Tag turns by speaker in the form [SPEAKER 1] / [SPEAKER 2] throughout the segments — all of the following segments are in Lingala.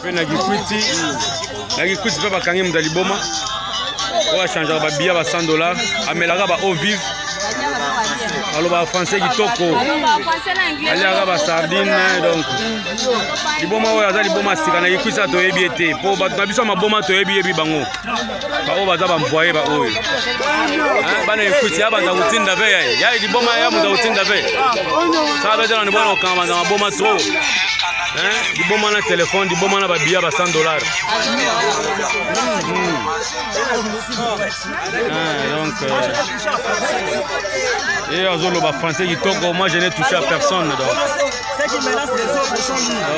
[SPEAKER 1] Mpe na Kikwiti, na Kikwiti mpe bakangi moto ya liboma oyo achangeaka babiya ba 100 dollars, amelaka ba eau vive, alobaka français kitoko, aliaka ba sardine. Donc liboma oyo aza liboma sika na Kikwiti, toyebi ye te mpo bato na biso ya maboma toyebi yebi bango baoyo baza bamvoye baoyo bana Kikwiti ya banza kotinda ve ya liboma ya moto akotinda ve sala betela ni bwana kokanga banza maboma trop. Liboma na telefone, liboma na babiya ba 100 dollars. Donc et azoloba français kitoko, moi je n'ai touché à personne. Donc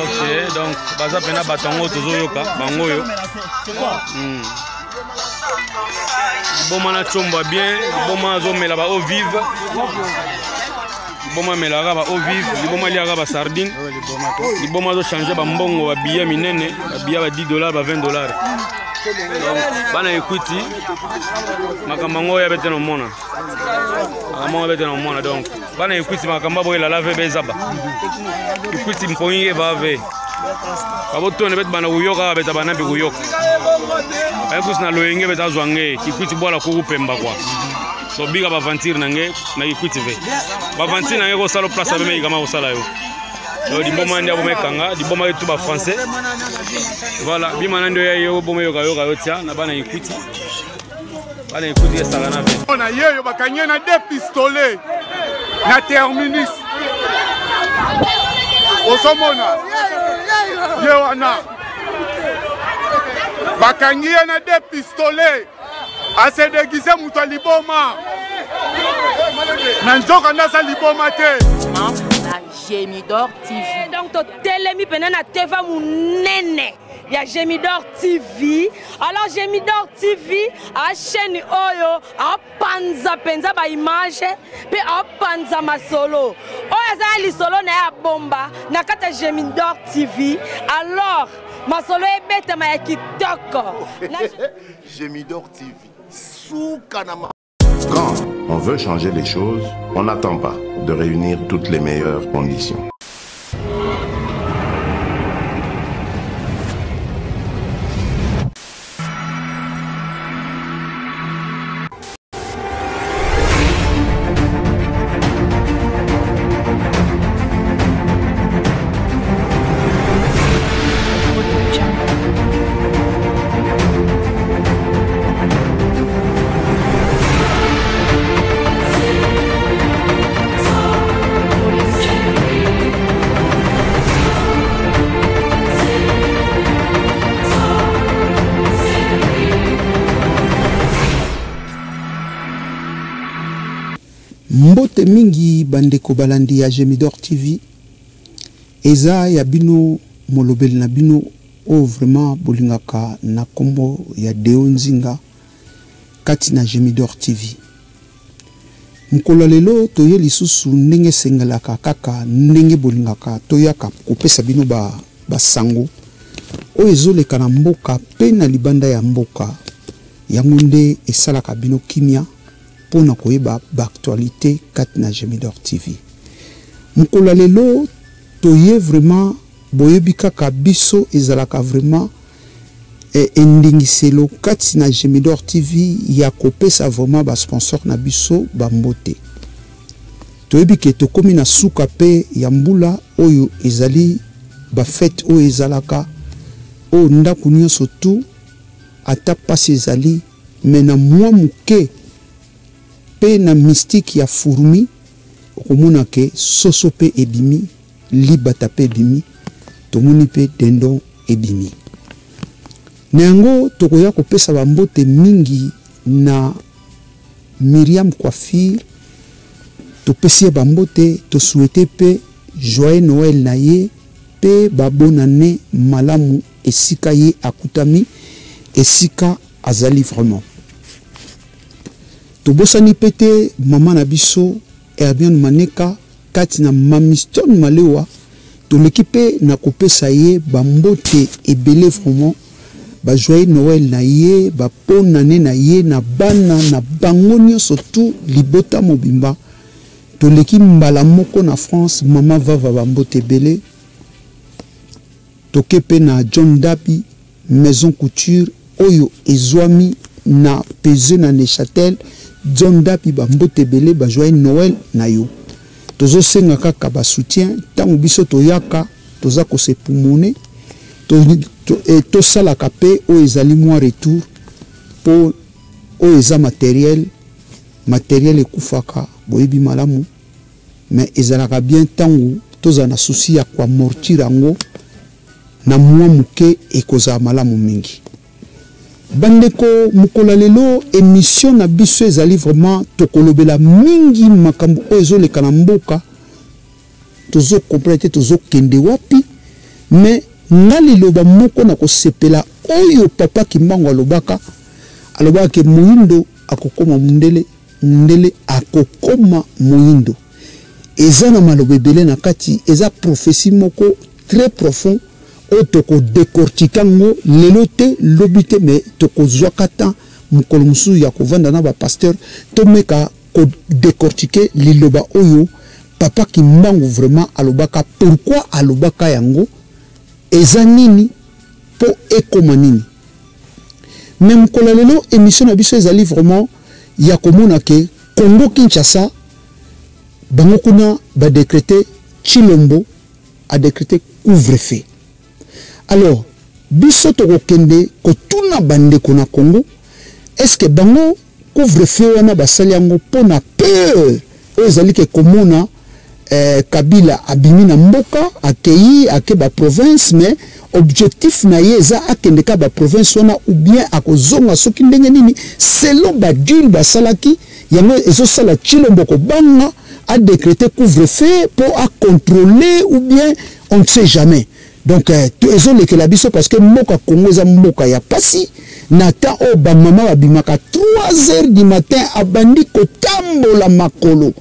[SPEAKER 1] ok, donc baza mpena bato yango tozoyoka bango oyo. Liboma na tshomba bien, liboma azomela ba eau vive, liboma amelaka ba eau vive, liboma aliaka ba sardine, liboma azochange bambongo babiya minene, babiya ba 10 dollars, ba 20 dollars. Donc bana Ekwiti, makambo yango oyo abete na omona, makambo yango abete na omona. Donc bana Ekwiti, makambo aboyelala ve bezaba Ekwiti mpongi eva ve babotone bete bana kuyoka beta bana mpe kuyoka ayekusi na loyenge bete azwa nge Kikwiti bwala kuku pemba kwa tobika baventure na nge na Kikwiti ve baventure na nge kosala place abe meyikama kosala yo. Donc liboma nde abomekanga liboma yetu ba français. Voilà, bima na nde ya yo boma yoka yoka yo tia na bana Ekwiti, bana Ekwiti esaka na ve
[SPEAKER 2] na yeyo bakangi ye na deux pistolets na terminus. Ozomona ye wana bakangi ye na deux pistolets, ase déguise moto ya liboma na nzoka nde aza liboma te.
[SPEAKER 3] Na Gemidor TV.
[SPEAKER 4] Donc totelemi pene na teva monene ya Gemidor TV. Alors Gemidor TV a chaîne oyo apanza mpenza baimage mpe apanza masolo oyo aza na lisolo na ye abomba na kati ya Gemidor TV. Alors masolo ebetama ya kitoko na
[SPEAKER 5] Gemidor TV suka na.
[SPEAKER 6] Quand on veut changer les choses, on n'attend pas de réunir toutes les meilleures conditions.
[SPEAKER 7] Mbote mingi bandeko balandi ya Gemidor TV, eza ya bino molobeli na bino oyo vraiment bolingaka na kombo ya Deo Nzinga kati na Gemidor TV. Mokolo ya lelo toye lisusu ndenge esengelaka kaka ndenge bolingaka toyaka kopesa bino basango oyo ezoleka na mboka pe na libanda ya mboka. Yango nde esalaka bino kimia mpona koyeba baactualité kati na Gemidor TV. Mokolo ya lelo toye vraiment boyebi kaka biso ezalaka vraiment endingiselo kati na Gemidor TV ya kopesa vraiment ba sponsor na biso ba mbote. Toyebi ke tokomi na suka pe ya mbula oyo ezali ba fête oyo ezalaka oyo ndako nyonso tu ata pasi ezali mais na mwa moke pe na mystique ya fourmi okomona ke soso pe ebimi, libata pe ebimi, tomoni pe dindon ebimi. Na yango tokoya kopesa ba mbote mingi na Myriam Coiffure, topesi ye ba mbote, to souhaiter pe joyeux Noël na ye pe ba bonne année malamu esika ye akutami, esika azali vraiment. Tobosani pe te mama na biso Hermione Maneka kati na Mamiston Malewa, toleki pe na kopesa ye ba mbote ebele vraiment, ba joyeux Noël na ye, ba bonne année na ye na bana na bango nyonso tout libota mobimba. Toleki mbala moko na France, mama Vava ba mbote ebele. Toke mpe na John Dabi Maison Couture oyo ezwami na Peseux na Neuchâtel. John Dabi ba mbote ebele, ba joyeux Noël na yo. Tozosenga kaka ba soutien ntango biso toyaka toza ko se poumoner tosalaka mpe oyo ezali mwa retour mpo oyo eza materiel, materiel ekufaka boyebi malamu, mais ezalaka bien ntango tozala na souci ya koamortir yango na mwa moke, ekozala malamu mingi. Bandeko, mokolo ya lelo émission na biso ezali vraiment tokolobela mingi makambo oyo ezoleka na mboka. Tozo comprendre te tozokende wapi, mais nga liloba moko na kosepela oyo papa Kimbangu alobaka, alobaka ke moyindo akokoma mundele, mundele akokoma moyindo. Eza na maloba ebele na kati, eza prophétie moko très profond oyo tokodécortiquer yango lelo te, lobi te, mais tokozwaka temps mokolo mosusu ya kovanda na ba pasteur tomeka kodécortiquer liloba oyo papa Kimbangu vraiment alobaka. Pourquoi alobaka yango, eza nini po ekoma nini? Mais mokolo ya lelo émission na biso ezali vraiment ya komona ke Congo Kinshasa bango kuna ba décréter, Tshilombo a décrété couvre-feu. Alors biso tokokende kotuna bandeko na Congo, est-ce que bango couvre-feu wana basali yango mpona peur oyo ezali ke komona Kabila abimi na mboka, akei ake ba province, mais objectif na ye eza akende ka ba province wana ou bien akozonga soki ndenge nini selon ba deal basalaki yango ezosala Tshilombo kobanga a décréter couvre-feu pour a contrôler ou bien on ne sait jamais. Donc ezolekela biso parce que mboka Congo eza mboka ya pasi na temps oyo bamama babimaka 3 heures du matin abandi kotambola makolo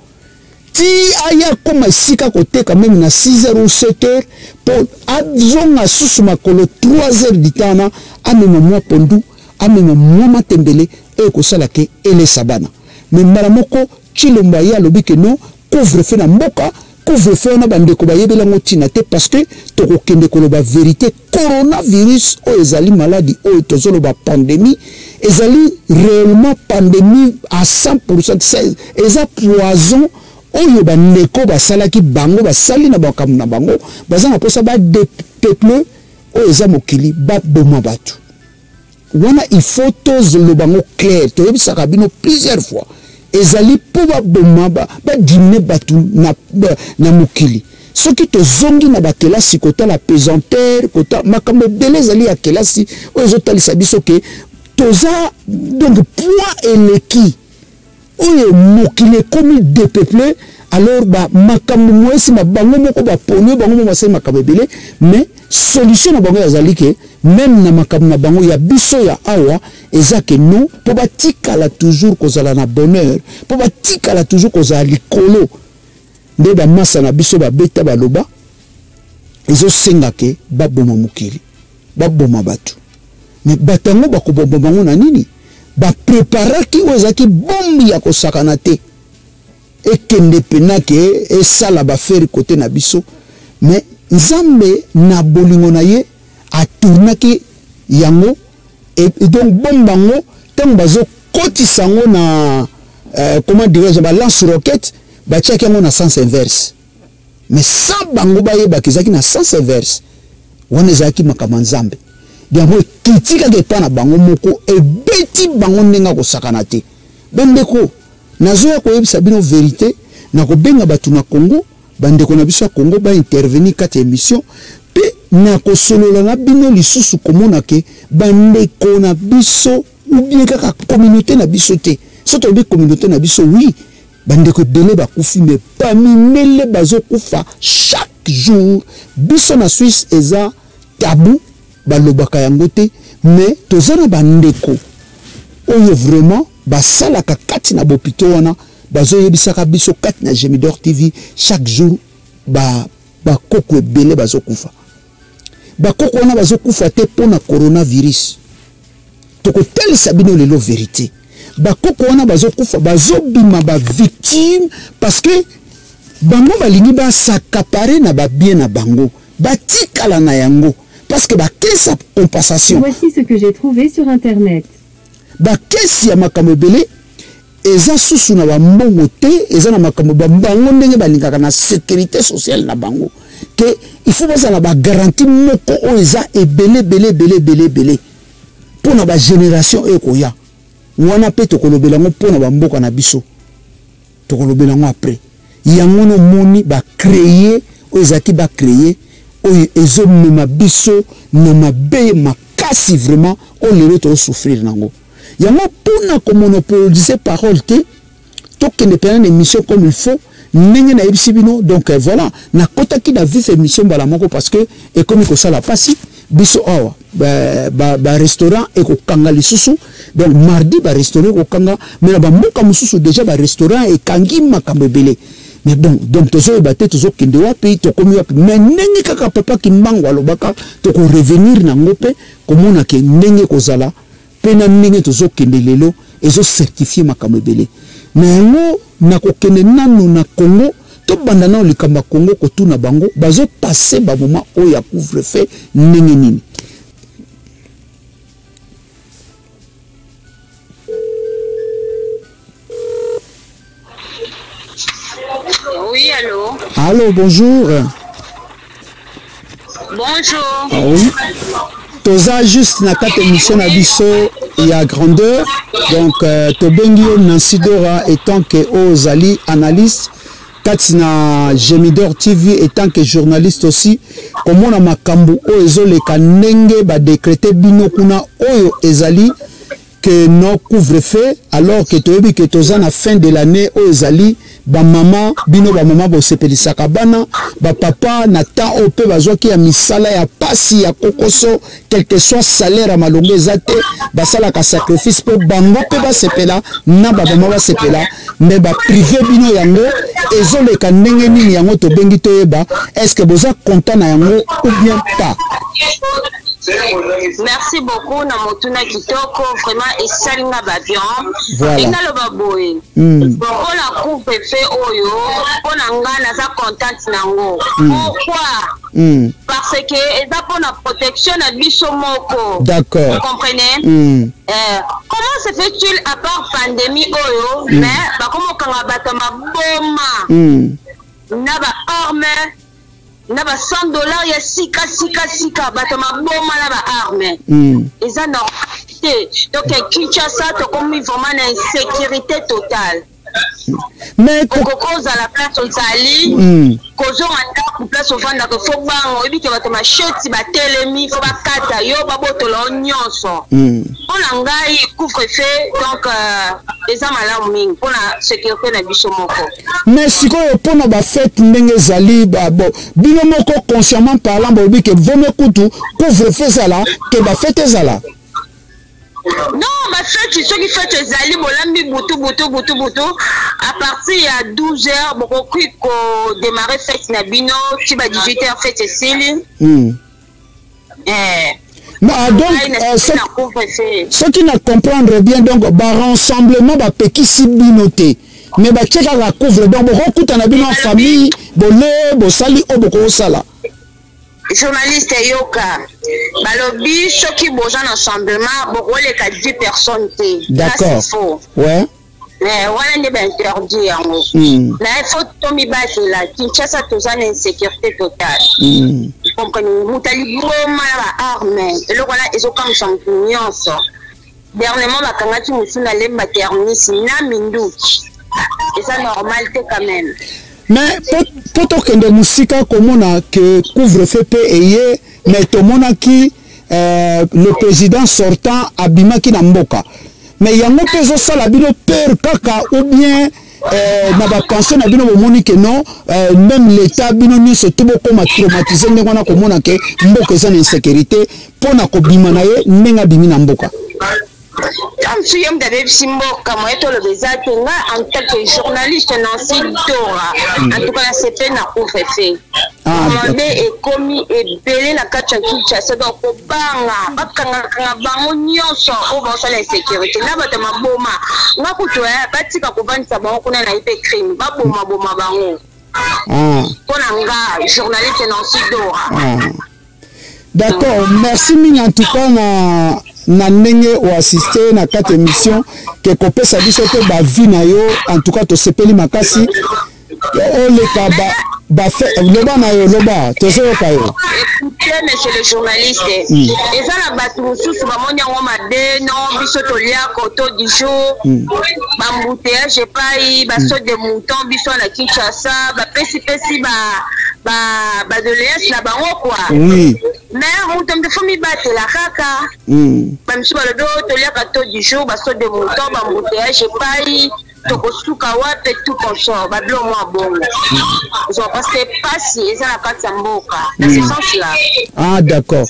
[SPEAKER 7] ti aya koma esika koteka même na 6 heures ou 7 heures po azonga susu makolo 3 heures du temps wana amema mwa pondu, amema mwa matembele oyo ekosala ke elesa bana. Mais mbala moko Tshilombo aye alobi ke non, couvre-feu na mboka. Couvre-feu wana bandeko bayebeli yango ntina te parce que tokokende koloba vérité. Coronavirus oyo ezali maladi oyo tozoloba pandémie, ezali réellement pandémie à 100%, eza poison oyo bandeko basalaki bango basali na makambo na bango, baza na mposa ba dépeupler oyo eza mokili, baboma bato wana. Il faut tozoloba yango clair, toyebisaka bino plusieurs fois, ezali mpo baboma badiminuer bato na mokili. Soki tozongi na bakelasi kotala pesanteur, kotala makambo ebele ezali ya kelasi oyo ezotalisa biso ke toza donc poids eleki oyo mokili ekomi dépeuplé. Alors ba makambo moyesi ma bango moko baponi bango moko basali makambo ebele, mais solution na bango ezali ke même na makambo na bango ya biso ya awa eza ke non, mpo batikala toujours kozala na bonheur, mpo batikala toujours kozala likolo nde bamasa na biso babeta baloba ezosenga ke baboma mokili, baboma bato. Mais bato yango bakoboma bango na nini? Bapreparaki oyo ezalaki bombe ya kosakana te, ekende pena ke esala bafere kote na biso. Mais Nzambe na bolingo na ye atournaki yango et donc bombe yango ntango bazokotisa yango na comment dirais-je, ba lance roquette, batiaki yango na sens inverse, mais sans bango bayebaka ezalaki na sens inverse. Wana ezalaki makambo ya Nzambe. Yango ekiti kaka epai na bango moko, ebeti bango ndenge akosakana te. Bandeko, nazoya koyebisa bino vérité, nakobenga bato na Congo, bandeko na biso ya Congo baintervenir kati ya émission mpe nakosolola na bino lisusu komona ke bandeko na biso ou bien kaka communauté na biso te. So tolobi communauté na biso, oui, bandeko ebele bakufi, mais bamindele bazokufa chaque jour. Biso na Suisse eza tabou, balobaka yango te, mais toza na bandeko oyo vraiment basalaka kati na bopito wana, bazoyebisaka biso kati na Gemidor TV chaque jour bakoko ebele bazokufa. Bakoko wana bazokufa te mpona coronavirus. Tokotalisa bino lelo vérité. Bakoko wana bazokufa, bazobima bavictime parce que bango balingi bas'accaparer na babien na bango, batikala na yango. Parce que bacaisse ya compensation.
[SPEAKER 8] Voici ce que j'ai trouvé sur internet.
[SPEAKER 7] Bacaisse ya makambo ebele eza susu na bambongo te, eza na makambo bango ndenge balingaka na sécurité sociale na bango ke il faut bazala bagarantie moko oyo eza ebele ebele ebele ebele ebele mpo na bagénération oyo ekoya wana. Mpe tokolobela yango mpo na bamboka na biso, tokolobela yango après. Yango nomoni bacréer oyo ezalaki bacréer oyo ezomema biso na mabe makasi vraiment, oyo lelo tozosouffrir nango. Yango mpona komonopoliser parole te, tokende mpena na émission comme il faut ndenge nayebisi bino. Donc voilà, nakɔtaki na vif émission mbala moko parce que ekomi kosala mpasi biso awa. Barestaurant ba, ba ekokanga lisusu, donc mardi barestaurant ekokanga, mais na bamboka mosusu déjà barestaurant ekangi, makambo ebele. Mais bon, donc tozoyeba te tozokende wapi, tokomi wapi. Mais ndenge kaka papa Kimbangu alobaka, tokorevenir nango mpe komona ke ndenge kozala mpe na ndenge tozokende lelo ezocertifie makambo ebele. Na yango nakokende nanu na Congo, tobanda nano likambo ya Congo, kotuna bango bazopasser bamoment oyo ya couvre-feu ndenge nini.
[SPEAKER 9] Oui, allô.
[SPEAKER 7] Allô, bonjour.
[SPEAKER 9] Bonjour.
[SPEAKER 7] Ah, oui. Toza juste na kati émission na biso ya grandeur. Donc tobengi yo Nancy Dora étant que ozali analyste kati na Gemidor TV, étant que journaliste aussi, komona makambo oyo ezoleka ndenge badécréter bino kuna oyo ezali que no couvre-feu, alors que toyebi que toza na fin de l'année oyo ezali bamama, bino bamama bosepelisaka bana, bapapa na temps oyo mpe bazwaki ya misala ya pasi ya kokoso, quelque soit salaire ya malongo eza te, basalaka sacrifice mpo bango mpe basepela na bamama basepela, mais bapriver bino yango. Ezoleka ndenge nini? Yango tobengi toyeba est ce que boza content na yango ou bien pas.
[SPEAKER 9] Merci beaucoup na motuna kitoko, vraiment esali nga babion.
[SPEAKER 7] Voilà.
[SPEAKER 9] Naloba boye, mpona couvre-feu oyo, mpona nga naza contente nango. Pourquoi? Parce que eza mpona protection na biso moko.
[SPEAKER 7] D'accord.
[SPEAKER 9] Vous comprenez? Comment se fait-il, à part pandémie oyo, mais bakomokanga bato maboma na baarme na ba 100 $ ya sika sika sika, bato maboma na baarme? Eza normal te. Donc Kinshasa tokomi vraiment na insécurité totale.
[SPEAKER 7] Mais
[SPEAKER 9] okoki ozala place ozali, kozonga ndako place ovandaka, faut banga, oyebi ke bato masheti batelemi, faut bakata yo, babotola yo nyonso. Mpo na ngai, couvre-feu donc eza malamu mingi mpona sécurité na biso moko.
[SPEAKER 7] Mais sikoyo mpona bafête ndenge ezali bo bino moko consciemment parlant bolobi ke vome kutu couvre-feu ezala ke bafête ezala.
[SPEAKER 9] Non, bafête, soki fête ezali, bolambi butu butu butu butu, à partir ya 12 heures bokoki kodémarrer fête na bino ti ba 18 heures, fête esili. Eh.
[SPEAKER 7] Ah, donc soki na comprendre bien, donc barassemblement bapekisi bino te, mais batie kaka couvre, donc bokokutana bino en famille, bole bosali oyo bokosala.
[SPEAKER 9] Journaliste, yoka, balobi soki boza na rassemblement, bokoleka 10 personnes te.
[SPEAKER 7] D'accord, ouais.
[SPEAKER 9] Wana nde bainterdit yango. Na il faut tomibatela. Kinshasa toza na insécurité totale. Comprendre, moto aliboma na baarme, eloko wana ezokamwisa motu nyonso. Dernièrement bakangaki mosu na Lemba Terminus na minduki, eza normal te quand même.
[SPEAKER 7] Mais po tokende mosika, komona ke couvre-feu mpe eye, mais tomonaki le président sortant abimaki na mboka, mais yango mpe ezosala bino peur kaka ou bien na bapension na bino bomoni ke non, même l'état, bino nyonso to bokóma traumatisé ndenge wana komona ke mboka eza na insécurité mpo na kobima na ye ndenge abimi na mboka?
[SPEAKER 9] Mosusu ye moto abebisi mboka, moye toloba eza te. Nga en tant que journaliste Nancy Dora, en tout cas nasepe na couvre-feu. Mabe ekomi ebele na kati ya Kinshasa, donc kobanga, bakangakanga bango nyonso oyo baosala insécurité na bato ya maboma. Nga kutu batika kovandisa bango kuna na ye mpe crime, babomaboma bango. Mpo na nga journaliste Nancy Dora.
[SPEAKER 7] D'accord, merci mingi en tout cas na na ndenge oassiste na kati émission ke kopesa biso te bavi na yo en tout cas tosepeli makasi oleka ba bafe loba na yo loba tozoyoka yo.
[SPEAKER 9] Écoutez, monsieur le journaliste, eza na bato mosusu bamoni yango mabe non biso tolia koto du jour bambouteillage epai basaut de mouton biso na Kinshasa bapesipesi ba ba ba doléance na bango quoi.
[SPEAKER 7] Oui.
[SPEAKER 9] Mais moto moto fo mibatela kaka. Bamisusu balobi oyo toliaka to du jour basaut de mouton bambouteillage epai tokosuka wapi tout consort babilo mwa bongo ozwa parce que pasi eza na kati ya mboka dans ce sens là.
[SPEAKER 7] Ah d'accord.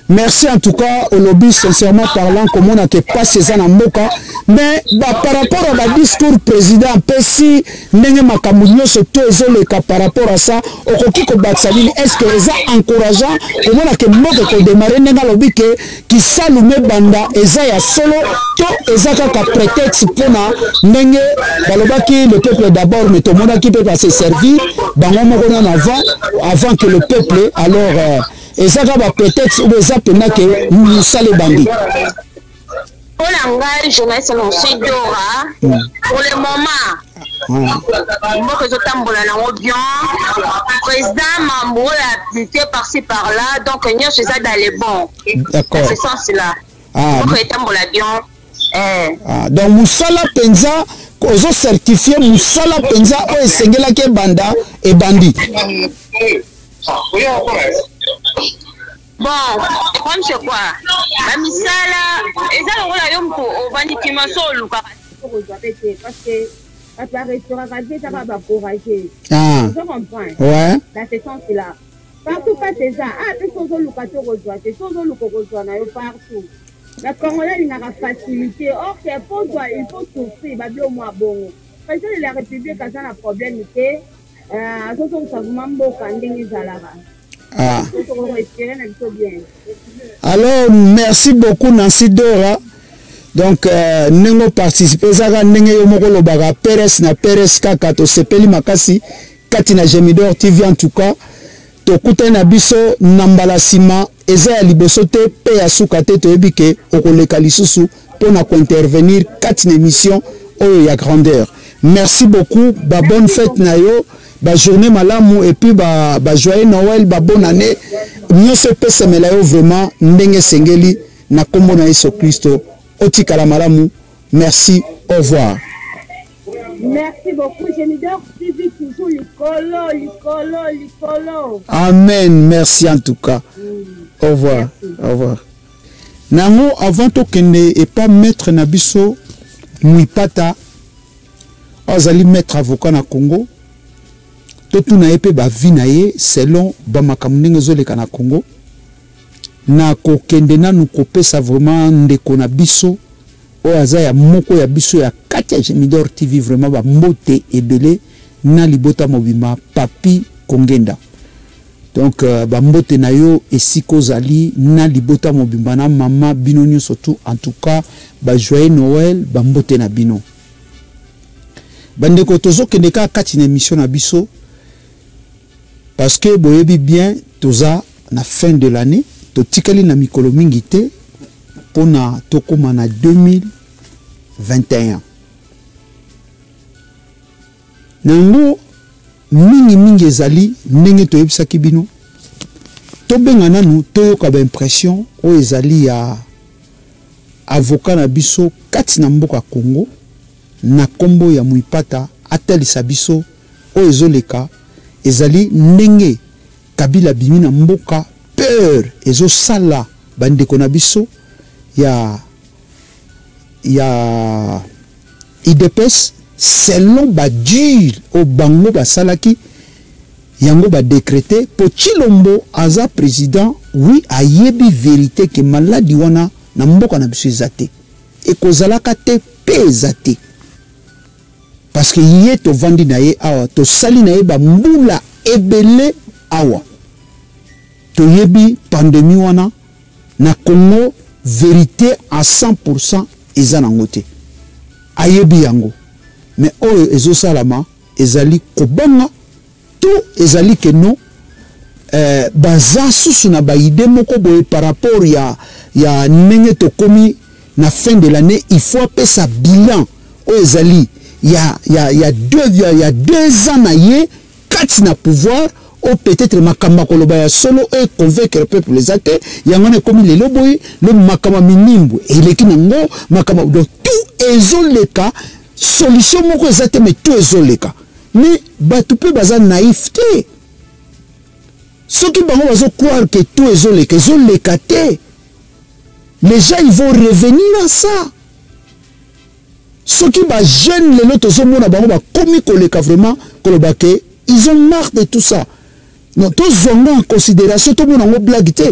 [SPEAKER 7] Merci en tout cas olobi sincèrement parlant komona ke pasi eza na mboka mais ba, par rapport à ba discours président apesi ndenge makambo nyonso to ezoleka par rapport à ça okoki kobakisa nini? Est ce que eza encourageant komona ke mboka ekodemare ndenge alobi ke kisalu mebanda eza ya solo to eza kaka prétexte mpona ndenge balobaki le peuple d'abord mais tomonaki mpe base servir bango moko nano avant avant que le peuple alors eza kaka ba prétexte oyo eza mpenza ke mosala ebandi?
[SPEAKER 9] Mpo na ngai journaliste Nancy Dora, pour le moment mboka ezotambola nango bien, président mambo oyo appliqué par-ci par-là, donc nyonso eza dans le bon.
[SPEAKER 7] D'accord.
[SPEAKER 9] Dans ce sens là.
[SPEAKER 7] Ah,
[SPEAKER 9] mboka etambola bien. Eh.
[SPEAKER 7] Ah, donc mosala mpenza ozo certifie mosala mpenza oyo esengelaki ebanda ebandi.
[SPEAKER 9] Bon, problème c'est quoi? Ba misala eza lokola yo moto ovandi kima so olukaka
[SPEAKER 10] okozwa pe te parce que bato barestauraka te ezaka bacourage.
[SPEAKER 7] Ah.
[SPEAKER 10] Ozo comprendre?
[SPEAKER 7] Ouais.
[SPEAKER 10] Dans ce sens là partout pasi eza ah pe so ozoluka te okozwa te so ozoluka okozwa na yo partout. Ba congolais alingaka facilité or que po ozwa il faut souffrir babilo mwa bongo. Président de la république aza na problème te, azozongisa vraiment mboka ndenge ezalaka.
[SPEAKER 7] Ah.
[SPEAKER 10] Tokorespire na biso bien.
[SPEAKER 7] Alors merci beaucoup Nancy Dora. Donc ndenge oparticipe ezaka ndenge yo moko olobaka Peres na Peres kaka tosepeli makasi kati na Gemidor TV en tout cas tokutani na biso na mbala nsima eza ya liboso te mpe ya suka te toyebi ke okoleka lisusu mpo na kointervenir kati na émission oyo ya grandeur. Merci beaucoup, ba bonne fête na yo, ba journée malamu et puis ba, ba joyeux Noël, ba bonne année. Nyonso epesamela yo vraiment ndenge esengeli na kombo na Yesu Kristo. Otikala malamu. Merci, au revoir.
[SPEAKER 10] Merci beaucoup, Gemidor TV toujours likolo, likolo, likolo.
[SPEAKER 7] Amen, merci en tout cas. Au revoir.
[SPEAKER 10] Merci.
[SPEAKER 7] Au revoir. Nango avant tokende epa maître na biso Mwipata azali maître avocat na Congo totuna ye mpe bavi na ye selon bamakambo ndenge ezoleka na Congo na kokende nanu kopesa vraiment ndeko na biso oyo aza ya moko ya biso ya kati ya Gemidor TV vraiment bambote ebele na libota mobima Papi Kongenda. Donc bambote na yo esika ozali na libota mobimba na mama bino nyonso tout en tout cas ba joyeux Noël bambote na bino. Bandeko tozokende kaka kati na émission na biso parce que boyebi bien toza na fin de l'année totikali na mikolo mingi te mpona tokóma na 2021. Nango mingi mingi ezali ndenge toyebisaki bino tobenga nanu toyoka ba impression oyo ezali ya avocat na biso kati na mboka Congo na kombo ya Mwipata atalisa biso oyo ezoleka ezali ndenge Kabila bimi na mboka peur ezosala bandeko na biso ya UDPS selon ba deal oyo bango basalaki yango ba décréter po Tshilombo aza président oui ayebi vérité ke maladi wana na mboka na biso eza te ekozalaka te pe eza te parce que ye tovandi na ye awa tosali na ye ba mbula ebele awa toyebi pandémie wana na Congo vérité à 100% eza nango te ayebi yango mais oyo ezosalama ezali kobanga tout ezali ke non. Baza susu na baide moko boye par rapport ya ndenge tokomi na fin de l'année. Il faut apesa bilan oyo ezali ya 2 ans na ye kati na pouvoir, oyo peut-être makambo akoloba ya solo oyo convaincre peuple eza te. Yango wana ekomi lelo boye, lo makambo ya minimbu eleki nango, makambo, donc tout ezoleka, solution moko eza te, mais tout ezoleka. Mais bato mpe baza naïf te. Soki bango bazocroire que tout ezoleka, ezoleka te. Les gens, ils vont revenir à ça. Soki bajeune lelo tozomona bango bakomi koleka vraiment koloba ke ils ont marre de tout ça, non, tozwa en considération, tomona yango blague te,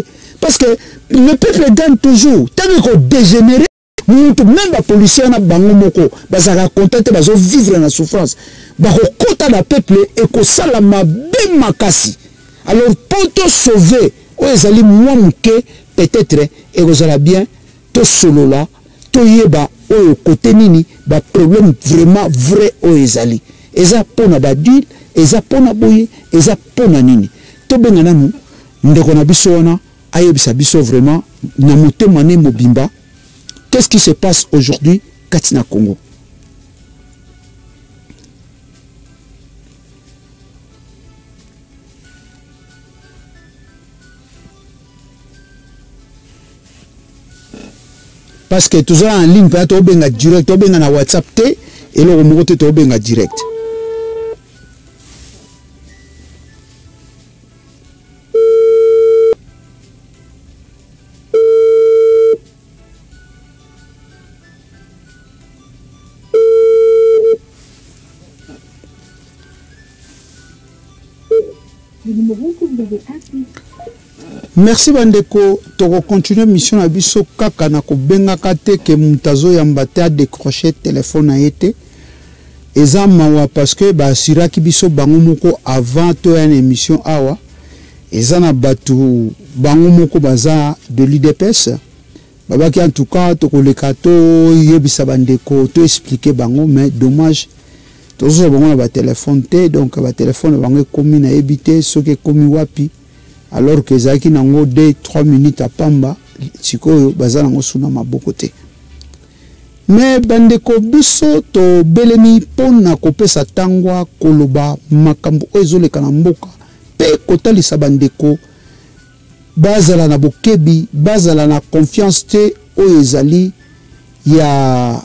[SPEAKER 7] parce que le peuple gagne toujours. Ntango ekodégénérer, mutu même bapolicier wana bango moko bazalaka content te, bazovivre na souffrance, bakokɔta na peuple, ekosala mabe makasi. Alors mpo tosauve oyo ezali mwa moke, peut-être ekozala bien tosolola, toyeba oyo kote nini baproblème vraiment vrai oyo ezali. Eza mpona badile, eza mpona boye, eza mpona nini. Tobenga nanu ndeko na biso wana, ayebisa biso vraiment na motema ne mobimba qu'est-ce qui se passe aujourd'hui kati na Congo. Parce que toza en ligne mpenza, tobenga direct, tobenga na WhatsApp te, eloko moko te, tobenga direct.
[SPEAKER 8] Le numéro que vous avez appelé.
[SPEAKER 7] Merci bandeko. Tokocontinue mission na biso kaka na kobengaka te ke moto azoyamba te, adécroche telefone na ye te. Eza mawa, parce que baassuraki biso bango moko avant toya na émission awa. Eza na bato bango moko baza de l'UDPS, babaki en tout cas tokoleka, toyebisa bandeko, toexplique bango, mais dommage, tozozwa bango na batelefone te. Donc batelefone na bango ekomi, nayebi te soki ekomi wapi, alors que ezalaki nango 2 3 minutes apamba. Sikoyo baza nango suna maboko te. Me bandeko, biso tobelemi mpona kopesa ntangwa, koloba makambo oyo ezoleka na mboka mpe kotalisa bandeko bazala na bokebi, bazala na confiance te oyo ezali ya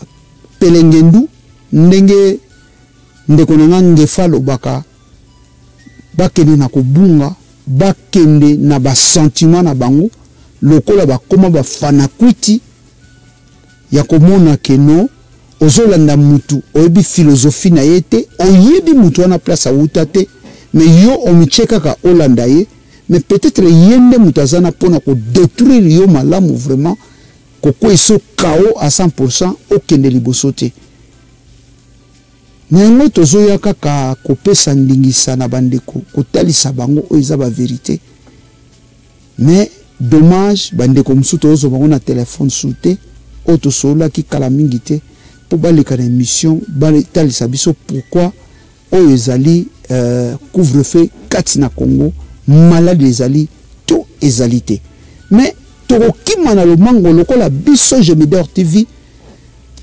[SPEAKER 7] pelengendu. Ndenge ndeko na nga Ngefa alobaka, bakende na kobunga, bakende na basentiment na bango lokola bakóma bafanakwiti ya komona keno ozolanda mutu, oyebi philosophie na ye te, oyebi mutu wana place awuta te, mais yo omitie kaka olanda ye. Mais peut-être ye nde moto aza na mpona kodétruire yo malamu, vraiment kokweyisa KO à 100, okende liboso te. Na yango tozoya kaka kopesa ndingisa na bandeko, kotalisa bango oyo eza bavérité. Mais dommage, bandeko mosusu tozozwa bango na telefone su te, oyo tosololaki kala mingi te mpo baleka na émission, batalisa biso pourquoi oyo ezali couvre-feu kati na Congo, maladi ezali to ezali te. Mais tokokima na lomango lokola biso Gemidor TV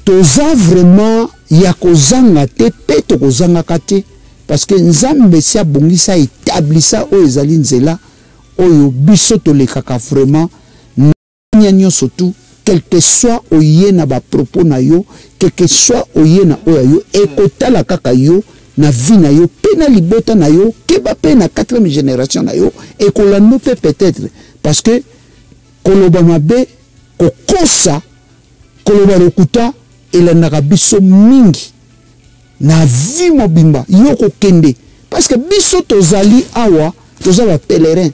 [SPEAKER 7] toza vraiment ya kozanga te, mpe tokozangaka te, parce que Nzambe si abongisa, etablisa oyo ezali nzela oyo biso tolekaka vraiment nya nyonso tu. Quel que soit oye na bapropos na yo, quel que soit oye na oyo ya yo, ekotala kaka yo na vie na yo mpe na libota na yo, keba mpe na quatrième génération na yo ekolanda mpe peut-être, parce que koloba mabe, kokosa, koloba lokuta elandaka biso mingi na vie mobimba. Yo kokende, parce que biso tozali awa, toza bapèlerin.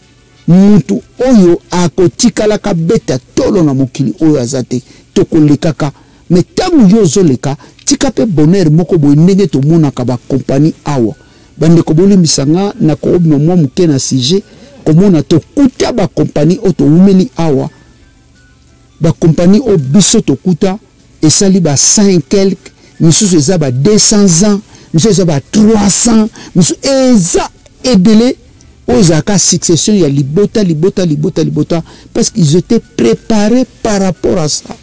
[SPEAKER 7] Mutu oyo akotikalaka beta tolo na mokili oyo aza te, tokolekaka. Me ntango yo ozoleka, tika mpe bonheur moko boye ndenge tomonaka bakompani awa. Bandeko, bolimbisa nga na koobima mwa moke na sujet. Komona tokuta bakompani oyo towumeli awa, bakompani oyo biso tokuta esali ba 100 et quelque, misusu eza ba 200 ans, misusu eza ba 300, misusu eza ebele. Oyo ezalaka succession ya libota, libota, libota, libota, parce qu'ils étaient préparés par rapport à ça.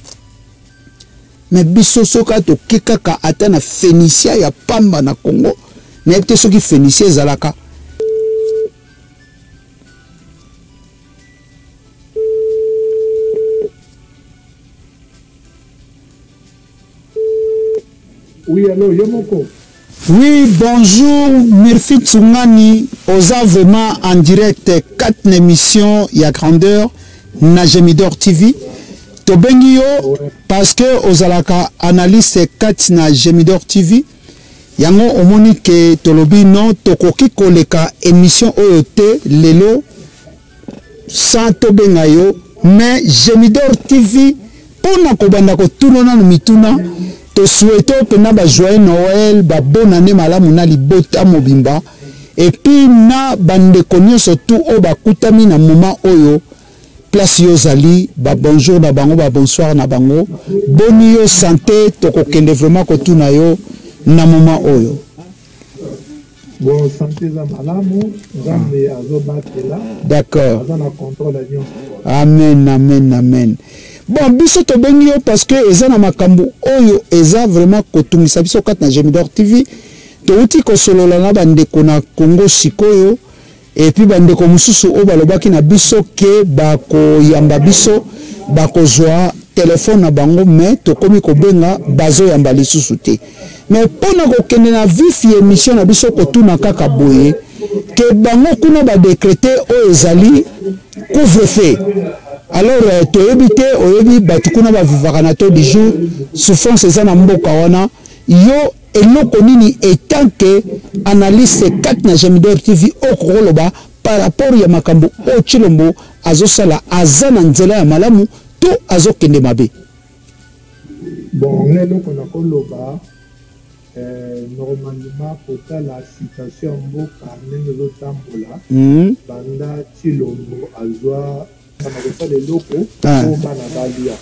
[SPEAKER 7] Mais biso soki toke kaka ata na Phénicia ya pamba na Congo, nayebi te soki Phénicia ezalaka.
[SPEAKER 11] Oui, allô, yo moko.
[SPEAKER 7] Oui, bonjour, Murphy Tsungani, oza vraiment en direct 4 émission ya grandeur na Gemidor TV. Tobengi yo parce que ozalaka analyste 4 na Gemidor TV. Yango omoni ke tolobi non tokoki koleka émission oyo te lelo sans tobenga yo, mais Gemidor TV mpona kobanda kotuna nanu mituna, tosouhaite mpena ba joyeux Noël, ba bonne année malamu na libota mobimba, et puis na bandeko nyonso tout oyo bakutami na moment oyo place yo zali, ba bonjour na bango, ba bonsoir na bango, boni yo santé, tokokende vraiment kotuna yo na moment oyo.
[SPEAKER 11] Bon, santé eza malamu, Nzambe azobatela.
[SPEAKER 7] D'accord.
[SPEAKER 11] Aza na contrôle ya nyonso.
[SPEAKER 7] Amen, amen, amen. Bon, biso tobengi yo parce que eza na makambo oyo eza vraiment kotungisa biso kati na Gemidor TV. Touti kosolola na bandeko na Congo sikoyo, et puis bandeko mosusu oyo balobaki na biso ke bakoyamba biso, bakozwa telefone na bango, mais tokomi kobenga bazoyamba lisusu te. Mais mpona kokende na vif ya émission na biso kotuna kaka boye ke bango kuna ba décréter oyo ezali couvre-feu. Alors toyebi te, oyebi bato kuna bavivaka na taux du jour, souffrance eza na mboka wana. Yo eloko nini etant que analyste 4 na Gemidor TV okokoloba par rapport ya makambo oyo Tshilombo azosala, aza na nzela ya malamu to azokende mabe?
[SPEAKER 11] Bon, nga eloko nakoloba, normalement kotala situation ya mboka ndenge ezotambola, banda Tshilombo azwa na kosala eloko po bana balia,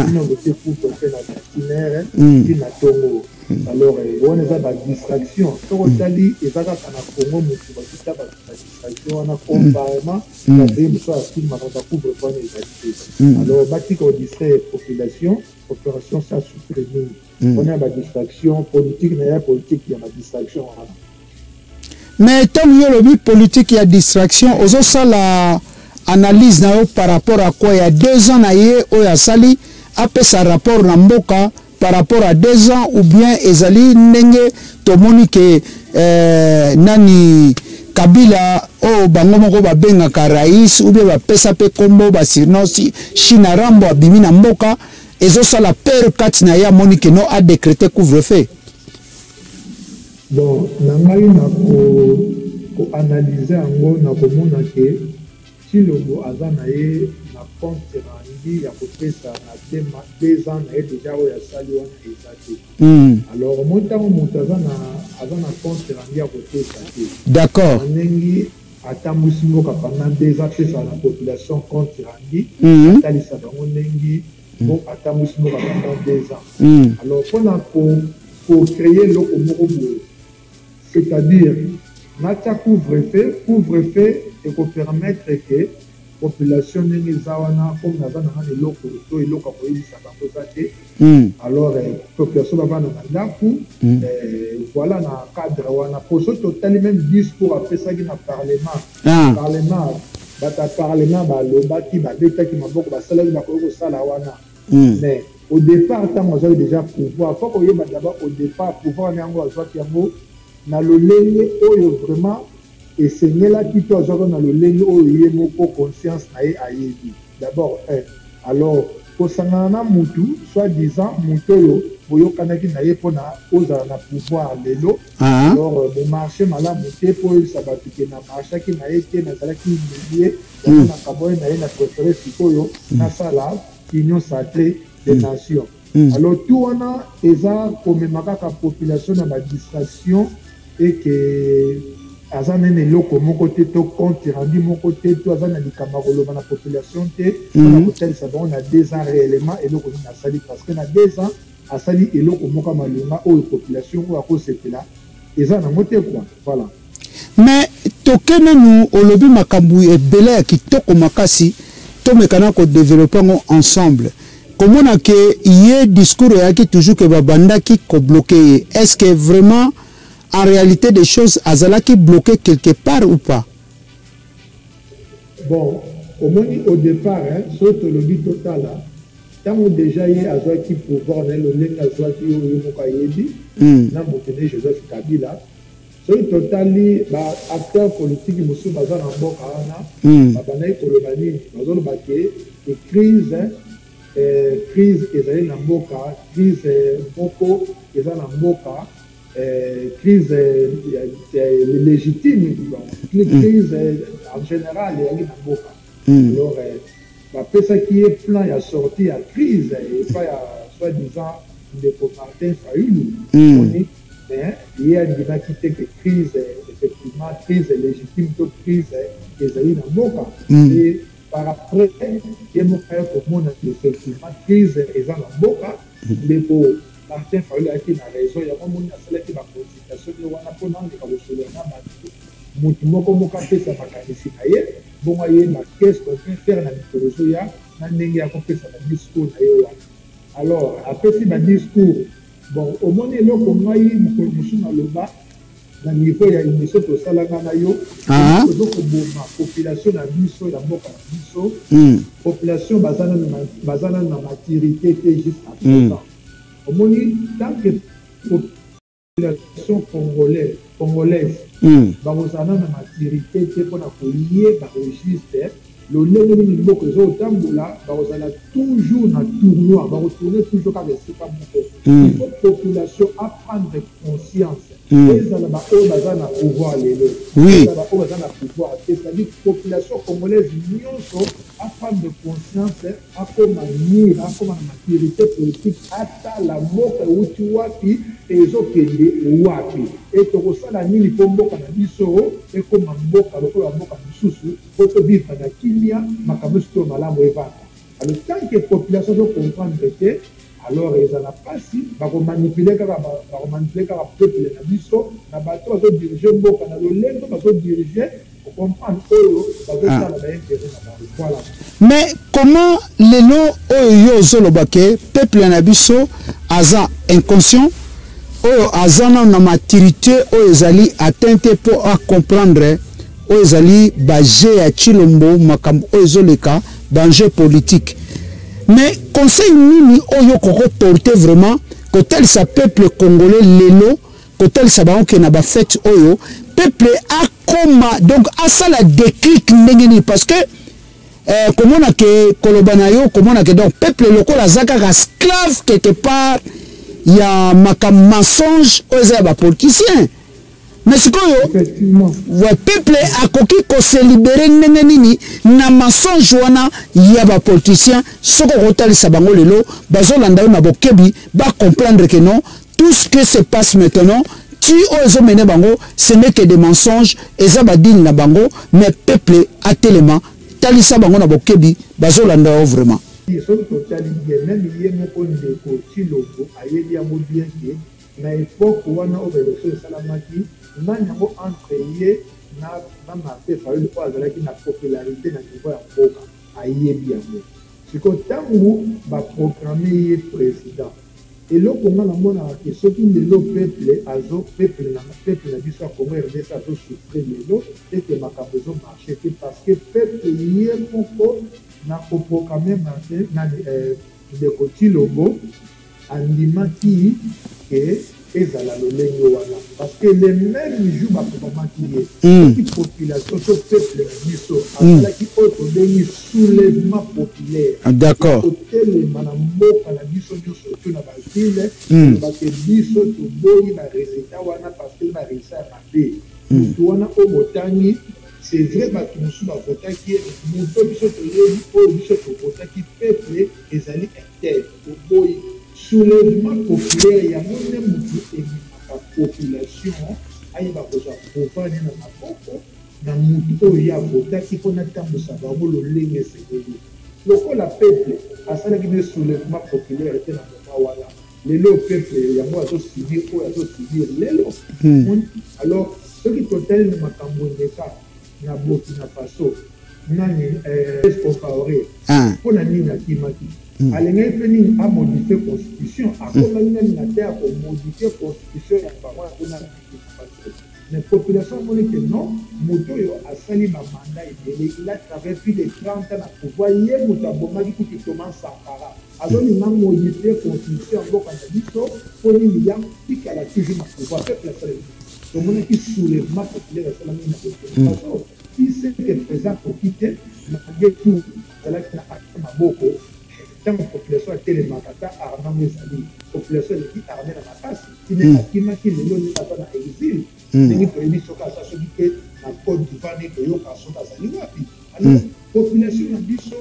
[SPEAKER 11] bino botie couvre-feu na 21h ti na tongo. Alors wana eza ba distraction. Soki otali eza kaka na Congo motu batika ba distraction wana, comparément na pays mosusu ya Afrique makambo ya couvre-feu wana ezali te. Alors batika kodistraire population, opération ça souffre mingi. Wana ya ba distraction politique na ya politique ya ba distraction wana.
[SPEAKER 7] Mais ntango yo olobi politique ya distraction, ozosala analyse na yo par rapport à quoi? Ya 2 ans na ye oyo asali, apesa rapport na mboka par rapport à 2 ans, ou bien ezali ndenge tomoni ke nani Kabila oyo bango moko babengaka rais, ou bien bapesa pe kombo ba surnom si China Rambo abimi na mboka, ezosala peur kati na ye, amoni ke no a décréter couvre-feu.
[SPEAKER 11] Bon, na ngai na ko analyser yango na komona ke Tshilombo aza na ye na compte rendu ya kopesa na 2 ans na ye déjà oyo asali wana eza te. Alors omoni ntango moto aza na compte rendu ya kopesa te.
[SPEAKER 7] D'accord.
[SPEAKER 11] Na ndenge atambwisi mboka pendant 2 ans, apesa na population compte rendu, atalisa bango ndenge atambwisi mboka pendant 2 ans. Alors mpona ko créer eloko moko boye, c'est-à-dire natia couvre-feu, couvre-feu ekopermettre que population ndenge eza wana, comme naza na ngana eloko to eloko ya koyebisa bango eza te, alors population bavanda na ndako, voilà na cadre wana. Po soki totali même discours apesaki na parlement, parlement bato ya parlement balobaki, babetaki maboko, basalaki bakoki kosala wana. Mais au départ ntango azwaki déjà pouvoir, faut koyeba d'abord au départ pouvoir na yango azwaki yango na lolenge oyo vraiment esengelaki, to azwaki na lolenge oyo ye moko conscience na ye ayebi d'abord un. Alors kosangana na mutu soi-disant mutu oyo boyokanaki na ye mpona ozala na pouvoir lelo, alors bomarché malamu te mpo oyebisa bato ke na marchaki na ye te, nazalaki humilie yango na kaboye na ye, na préféré sikoyo nasala union sacrée des nations. Alors tout wana eza komema kaka population na ba distraction et que aza nene eloko moko te to compte rendu moko te to aza na likambo ya koloba na population te mpona kotalisa bango na 2 ans réellement eloko nini asali, parce que na 2 ans asali eloko moko ya malonga oyo population oyo akosepela eza nango te quoi. Voilà.
[SPEAKER 7] Mais Toke nanu, olobi makambo ebele ya kitoko makasi, tomeka na kodevelope yango ensemble. Komona ke ye discours eyaki toujours ke babandaki kobloke ye, est ce que vraiment en réalité des choses azalaki bloqué quelque part ou pas?
[SPEAKER 11] Bon, omoni au départ, hein, soki tolobi totala ntango déjà ye azwaki pouvoir na ye, lolenge azwaki oyo ye moko ayebi na moto ne Joseph Kabila. Soki totali ba acteurs politiques mosusu baza na mboka wana, babandaki koloba nini? Bazoloba ke crise, crise ezali na mboka, crise moko eza na mboka, crise légitime, crise en général eyaki na mboka. Alors bapesaki ye plan ya sortie ya crise epai ya soi-disant ndeko Martin Fayulu. Omoni, mais ye andimaki te ke crise, effectivement crise légitime to crise ezali na mboka. Et par après ye moko aye komona effectivement crise eza na mboka. Ndeko Martin Fayulu ayaki na raison yango, omoni asalaki baconsultation nde wana mpona ameka kosolola na bato, motu moko moko apesa makanisi na ye, bongo ayeba qu'est-ce qu'on peut faire na mikolo ezoya, na ndenge ya kopesa badiscours na ye wana. Alors apesi badiscours. Bon, omoni eloko ngai mokolo mosusu naloba na niveau ya émission tosalanga na yo, tozo koboma population na biso ya mboka na biso. Population baza nanu na maturité te jusqu'à présent. Omoni, tant que population congolaise bakozala nanu na maturité te mpona koyeba au juste lolenge nini mboka ezotambola, bakozala toujours na tournoi, bakotourne toujours kaka esika moko. Il faut population aprendre conscience, ezala baoyo baza na pouvoir lelo, ezala baoyo baza na pouvoir te, c'est-à-dire population congolaise nyonso aprendre conscience, akoma mûr, akoma na maturité politique, atala mboka euti wapi, ezokende wapi, e tokosala nini mpo mboka na biso ekoma mboka lokola mboka mosusu, mpo tovivre na kimia, makambo nyonso to malamu evanda. Alors tant que population azocomprendre te, alors ezala mpasi, bakomanipule kaka, bakomanipule kaka peuple na biso na bato bazodirige mboka na lolenge bazodirige, ocomprendre, oyo bazosala baintérêt na bango, voilà.
[SPEAKER 7] Mais comment lelo oyo yo ozoloba ke peuple na biso aza inconscient, oyo aza nano na maturité oyo ezali atteint te mpo acomprendre oyo ezali baje ya Tshilombo, makambo oyo ezoleka, baenjeu politique? Mais conseil nini oyo okoki porter vraiment kotalisa peuple congolais lelo, kotalisa bango ke na bafete oyo peuple akoma, donc asala déclic ndenge nini? Parce que komona ke koloba na yo, komona ke donc peuple lokola aza kaka esclave quelque part ya makambo mensonge oyo eza ya bapoliticien. Mais sikoyo ouais, peuple akoki kose libérer ndenge nini na mensonge wana ya bapoliticien? Soki okotalisa bango lelo, bazolanda yo na bokebi, bacomprendre que non, tout ce que se passe maintenant ti oyo ezomene bango, ce n'est que des mensonges, eza badini na bango. Mais peuple atelema, talisa bango na bokebi, bazolanda yo vraiment.
[SPEAKER 11] Soki totali bien, même ye moko ndeko Tshilombo ayebi yango bien ke na époque wana oyo baélection esalamaki, nani yango entre ye na Martin Fayulu oyo azalaki na popularité na niveau ya mboka, ayebi yango. Sikoyo ntango baproclame ye président, eloko nga namonaka ke soki lelo peuple azo peuple na biso ya Congo RDC azosouffrir lelo ete makambo ezomarche te, parce que peuple ye moko na koproclame Martin nani, ndeko Tshilombo, andimaki ke ezala lolenge wana, parce que le même jour baproclamaki ye, soki population to peuple na biso asalaki oyo tobengi soulèvement populaire, kotelema na mboka na biso nyonso to na bavile, olobake biso toboyi baresultat wana parce que baresultat ya mabe. Motu wana oyo botangi, c'est vrai bato mosusu bavotaki ye, moto biso toyebi oyo biso tovotaki peuple ezali un tel, toboyi. Soulèvement populaire yango nde motu ememaka population ayeba kozwa pouvoir ne na maboko na motu oyo ye avotaki mpona atambusa bango lolenge esengeli. Lokola peuple asalaki nde soulèvement populaire te na moment wana, lelo peuple yango azosubir oyo azosubir lelo. Alors soki totali na makambo eleka na Burkina Faso nani Blaise Compaoré mpo na nini akimaki? Alingaki mpe nini a modifier constitution, akomaki nani na te ya ko modifier constitution ya bango ya kuna na Burkina Faso. Mais population amoni que non, moto oyo asali ba mandat ebele, il a travaille plus de 30 ans na pouvoir, ye moto abomaki kutu Thomas Sankara, azolinga modifier constitution ya mboka na biso mpo nini ya tikala toujours na pouvoir? Peuple asala nini? Tomonaki soulèvement populaire esalami na Burkina Faso. Qui sait que président akoki te, malgré tout azalaki na arme maboko. Ntango population atelemaka, ata arme yango ezali, population eleki arme na makasi. Tina akimaki, lelo ndenge aza na exil, ndenge toyebi soki aza soki te na Côte d'Ivoire, ndenge toyoka soki azali wapi. Alors population na biso,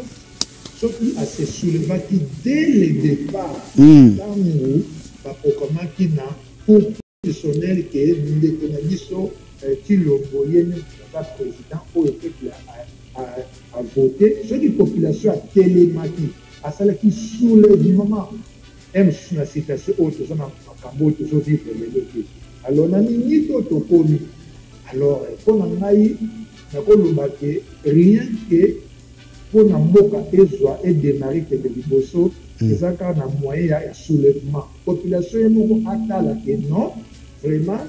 [SPEAKER 11] soki ase soulevaki dès le départ, ntango baproklamer na cour constitutionnelle ke ndeko na biso Tshilombo ye nde aza président oyo peuple avote, soki population atelemaki, asalaki soulèvement mosusu na situation oyo toza na makambo oyo tozovivre lelo te. Alors na minute oyo tokomi, alors mpo na ngai nakoloba ke rien que mpo na mboka ezwa edémarrer, kende liboso, eza kaka na moyen ya soulèvement. Population ye moko atala ke non, vraiment,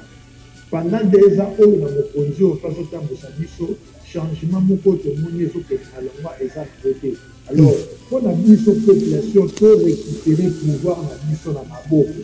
[SPEAKER 11] pendant 2 ans oyo na mokonzi oyo mpe azotambwisa biso, changement moko tomoni ezokende na longwa eza nango te. Alors mpo na biso population to récupérer pouvoir na biso na maboko,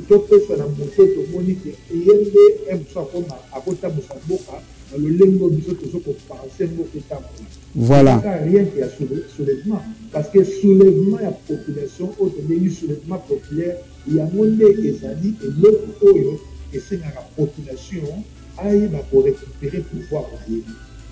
[SPEAKER 11] topesa na moto tomoni ke ye nde mosu akoma akotambwisa mboka na lolenge oyo biso tozo kopenser mboka etambola. Kaka rien que ya soulèvement, parce que soulèvement ya population oyo tobengi soulèvement populaire, yango nde ezali eloko oyo esengaka population ayeba korécupérer pouvoir na ye.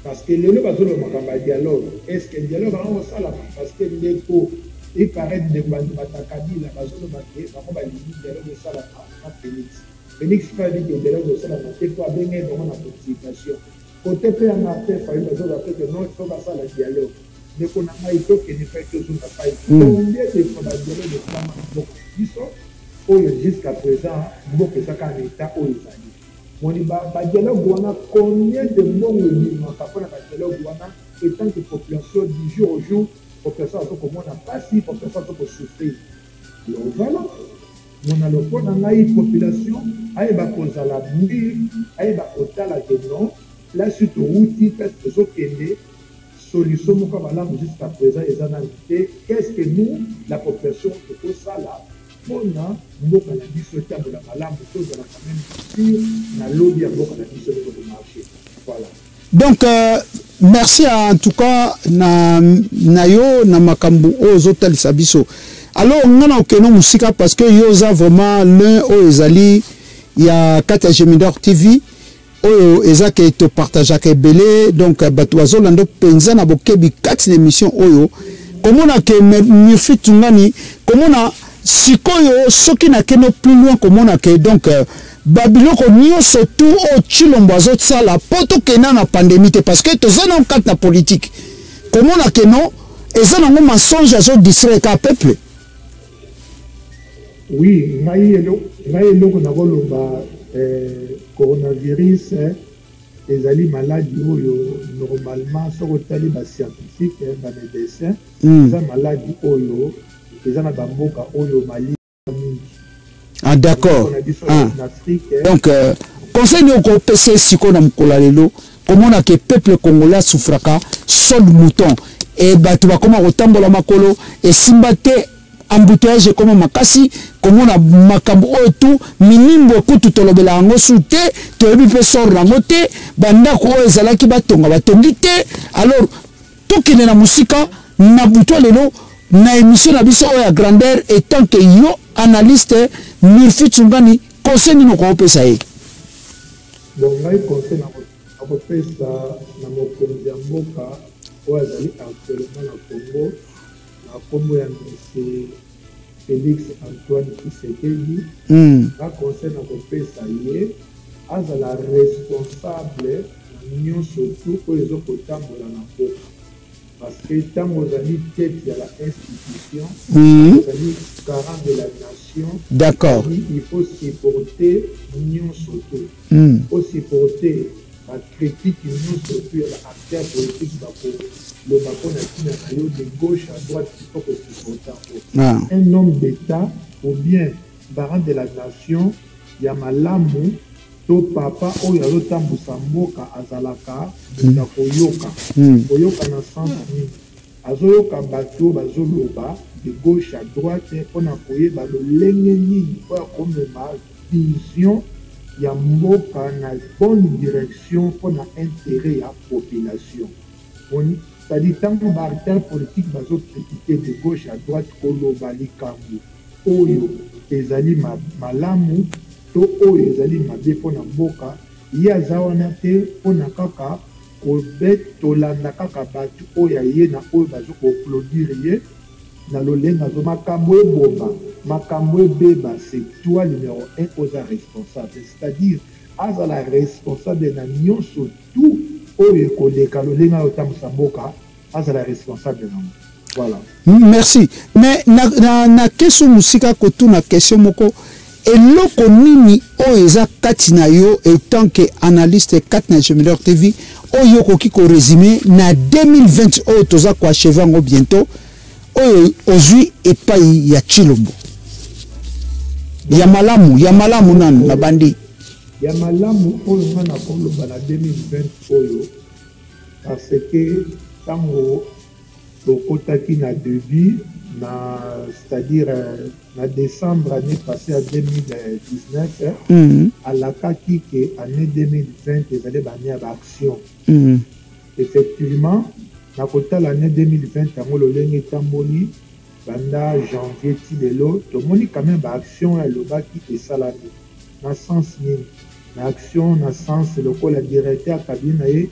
[SPEAKER 11] Parce que lelo bazoloba makambo ya dialogue, est ce que dialogue yango kosalama? Parce que ndeko, il paraît ndeko bata Kabila bazoloba ke bango balingi dialogue esalama na Félix. Félix mpe alobi ke dialogue esalama te mpo abenge bango na consultation. Côté mpe ya Martin Fayulu azoloba mpe ke non, il faut basala dialogue. Ndeko na ngai, tokende pai, tozonga pai, combien de fois badialogue esalama na mboka na biso oyo? Jusqu'à présent mboka eza kaka na état oyo ezali. Moni badialogue wana, combien de mbongo ebimaka mpona badialogue wana? Étant que population, du jour au jour, population azo komona mpasi, population azo kosouffrir. Alors voilà, mona lopo na ngai, population ayeba kozala mûr, ayeba kotala ke non, place towuti, place tozokende, solution moko ya malamu jusqu'à présent eza nanu te. Qu'est-ce que nous, la population, tokosala mpona mboka na biso etambola malamu, tozala quand même sûr na lobi ya mboka na biso ndenge komarcher? Voilà.
[SPEAKER 7] Donc merci en tout cas na yo na makambo oyo ozotalisa biso. Alors nga na okende mosika parce que yo oza vraiment l'un oyo ezali ya kati ya Gemidor TV oyo eza ke topartageaka ebele. Donc bato bazolanda mpenza na bokebi kati na émission oyo, komona ke Murphy Tungani, komona sikoyo soki nakende plus loin, komona ke donc babiloko nyonso tu oyo Tshilombo azosala mpo tokenda na pandémie te, parce que toza na kati na politique, komona ke non, eza nango mensonge, azodistraire ka peuple.
[SPEAKER 11] Oui, ngai eloko nakoloba, coronavirus ezali maladi oyo normalement, soki otali bascientifique, bamédecin, eza maladi oyo eza na bamboka oyo mali mingi.
[SPEAKER 7] Ah d'accord. Ah. Donc conseil nini okopesa sikoyo na mokolo ya lelo, komona ke peuple congolais asouffraka saut-de-mouton e bato bakoma kotambola makolo, esimba te, embouteillage ekoma makasi, komona makambo oyo tu minimbo ekutu tolobela yango su te, toyebi mpe sort yango te, bandako oyo ezalaki batonga batongi te. Alors tokende na mosika na butu ya lelo na émission na biso oyo ya grandeur, étant que yo analyste Murphy Tsungani, conseil nini okopesa ye?
[SPEAKER 11] Bon, ngai conseil nakopesa na mokonzi ya mboka oyo azali actuellement na Congo na nkombo ya monsieur Félix Antoine Tshisekedi, nga conseil nakopesa ye, azala responsable na nyonso tu oyo ezokotambola na mboka, parce que ntango ozali tête ya la institution, ozali garant de la nation. Il faut supporter nyonso tu, faut supporter. Ba critiques nionso tout ya ba acteurs politiques bakoloba mpo na tina na yo de gauche à droite il faut ko supporter yango. Un homme d'Etat ou bien garant de la nation ya malamu to papa oyo azotambusa mboka azalaka moto ya koyoka. Koyoka na sens nini? Azoyoka bato oyo bazoloba de gauche à droite mpo na koyeba lolenge nini oyo akomema vision ya mboka na bonne direction mpo na interet ya population. Omoni? C'est-à-dire tango ba acteurs politiques bazo critiquer de gauche à droite koloba likambo oyo ezali malamu to oyo ezali mabe mpo na mboka, ye aza wana te mpo na kaka tolanda kaka batu oyo ya ye na oyo bazo ko applaudir ye na lolenge azo makambo ebonga makambo ebeba c'est toi numero un oza responsable c'est à dire azala responsable na nionso tout oyo ekoleka lolenge azo tambusa mboka azala responsable nango voilà.
[SPEAKER 7] Merci mais na, na, na keso mosika kotuna question moko eloko nini oyo eza kati na yo etant que analyste kati na Gemilor TV oyo okoki ko résumer na 2020 oyo toza ko achever yango bientôt oyo ozwi epai ya Tshilombo ya malamu ya malamu nanu na bandi
[SPEAKER 11] ya malamu oyo nga nakoloba na 2020 oyo parce que ntango tokotaki na debut na c'est-à-dire na decembre annee passee ya 2019 alakaki que annee 2020 ezali ba annee ya ba action effectivement na kotala annee 2020 yango lolenge etamboli banda janvier ti lelo tomoni quand meme ba action oyo alobaki esalami na sens nini na action na sens lokola directeur ya cabinet na ye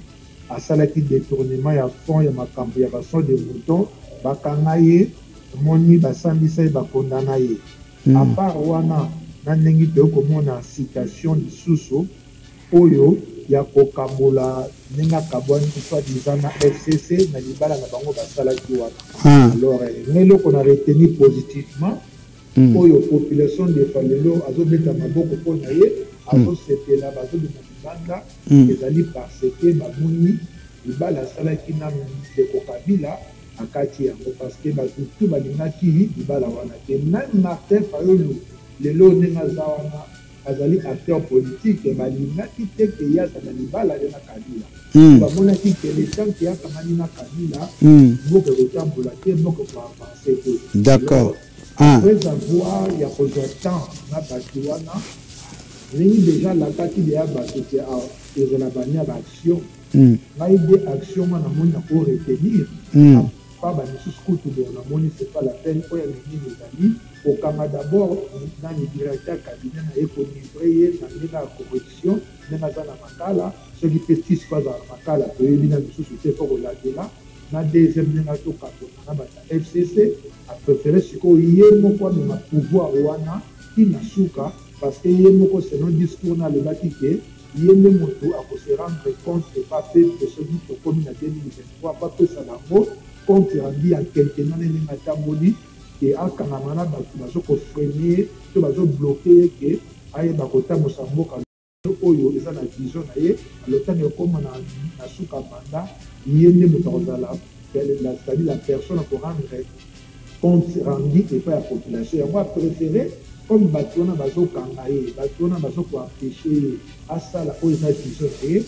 [SPEAKER 11] asalaki detournement ya fonds ya makambo ya ba saut de mouton bakanga ye omoni basambisa ye ba condamna ye a part wana na ndenge toye komona citation lisusu oyo ya kokabola ndenge akabwani soit disant na FCC na libala na bango basalaki wana alors nga eloko na retenir positivement oyo population ndefa lelo azobeta maboko mpo na ye azosepela bazobima libanda ezali parce que bamoni libala asalaki na ndeko Kabila akati yango parce que batu tout balingaki libala wana te meme Martin Fayulu lelo ndenge aza wana azali acteur politique balingaki te ke ye azala libala ye na Kabila bamonaki ke le temps ke akangani na Kabila mboka ekotambola te mboka eko avancer te.
[SPEAKER 7] D'accord.
[SPEAKER 11] Après avoir ya kozwa temps na batu wana ndenge dejà alakaki dejà batu ke ezala bani ya ba action ngai nde action nga namoni nako retenir pa ba misusu kutu bon namoni c'est pas la peine oyo ya minene ezali kokanga d'abord nani directeur cabinet na ye ko livrer ye na ndenge ya corruption ndenge aza na makala soki pe tisco azala na makala toyebi na misusu te faut kolandela na deuxième ndenge atokabona na bato ya FCC a prefere sikoyo ye moko amema pouvoir wana ti na suka parce que ye moko selon discours na alobaki ke ye nde moto ako se rendre compte epa peuple soki tokomi na 2023 po apesa bango compte rendu ya quinquennat na ndenge atamboli ke akangama na bato bazo ko freiner ye to bazo bloquer ye ke ayeba kotambusa mboka oyo eza na vision na ye alors tango ekoma na na suka mandat ye nde moto akozala c'est-à-dire la personne ako rendre compte rendu epai ya population yango a prefere comme bato wana bazokanga ye bato wana bazo ko empecher ye asala oyo eza vision na ye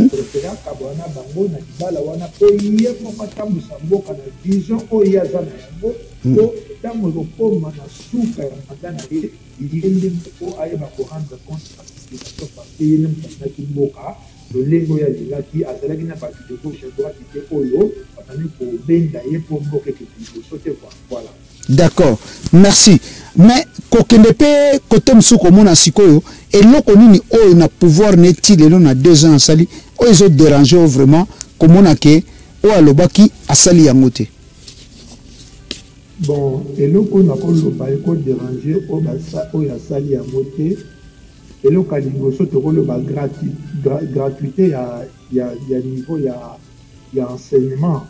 [SPEAKER 11] prefere akabwana na bango na libala wana mpo ye moko atambwisa mboka na vision oyo ye aza na yango mpo ntango ekokoma na suka ya mandat na ye ye nde moko ayeba ko rendre compte na population parce que ye nde moto alingaki mboka lolenge oyo alingaki, azalaki na batu de gauche à droite te oyo bazali kobenda ye mpo mboka ekende liboso te quoi. Voilà.
[SPEAKER 7] D'accord, merci. Mais kokende mpe kote mosusu komona sikoyo eloko nini oyo na pouvoir neti lelo na 2 ans asali oyo ezo déranger oyo vraiment komona ke oyo alobaki asali yango te.
[SPEAKER 11] Bon, eloko oyo nakoloba eko deranger oyo asali yango te, eloko ya liboso tokoloba gratuite ya niveau ya enseignement.